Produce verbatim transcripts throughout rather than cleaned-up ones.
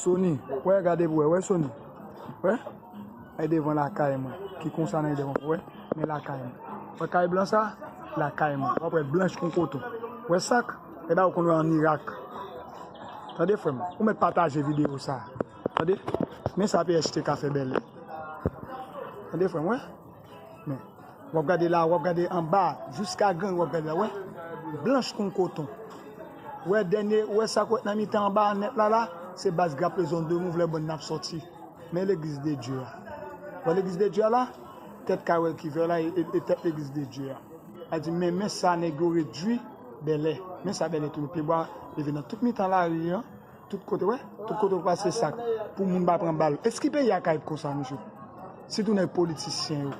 Sony, wè, gade pou wè, wè Sony. Wè? Ay devan lakay mwen, ki konsa nan devan, wè, men lakay mwen. Wè kay blan sa? Lakay mwen. W ap wè l blanch kon koton. Wè sa k? E ba ou konn wè ann Irak. Tande frè m, ou mèt pataje videyo sa. Tande? Men sa P H T K fè bèlè. Tande frè m, wè? Men, w ap gade la, w ap gade anba, jiska gang, w ap gade la, wè. Blanch kon koton. Wè dènye, wè sa k wè nan mitan anba nèt la la, se baz Grappler Zone de Mou, vle bann n ap sòti. Men legliz de Dye a. Wè legliz de Dye a la, tèt kay wè ki vè la, e, e, e tèt legliz de Dye a. A di, men, men sa nèg yo redwi bèlè. Men sa bèlè tou, pyebwa leve nan tout mitan lari an. Tout kote, wè, tout kote w pase sa k pou moun pa pran bal. Èske peyi a ka ret konsa, mesye? Sitou nèg politisyen yo.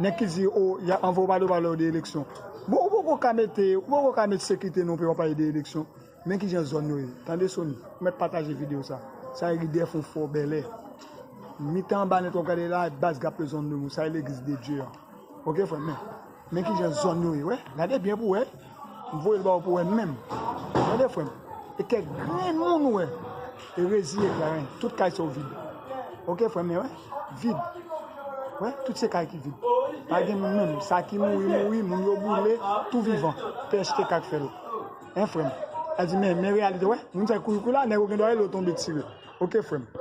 Nèg ki di, o, y a anvo pale, pale de eleksyon. Bon, ou poko ka mete, ou poko ka mete sekirite nan yon peyi w ap pale de eleksyon. Men kijan zòn yo ye. Tande Sony, ou mèt pataje videyo sa. Sa e ridè fon fò bèlè. Mitan anba nèt w ap gade la, baz Grappler Zone de Mou, sa e legliz de Dye a. Ok, frè m, men. Men kijan zòn yo ye, wè. Gade byen pou wè. M voye l ba ou pou wè menm. Tande, frè m. E kèk grenn moun ou wè. E reziye kay, tout kay sa yo vid. Ok, frè m, men, wè. Vid. Wè, tout se kay ki vid. Pa gen moun menm. Sa ki mouri, mouri. Moun yo boule, tou vivan. P H T K k fè l. Hein, frè m. A di, men, men reyalite, wè. Moun sa kouri, kouri la, nèg yo gen dwa rele yo tonbe tire. Ok, frè m.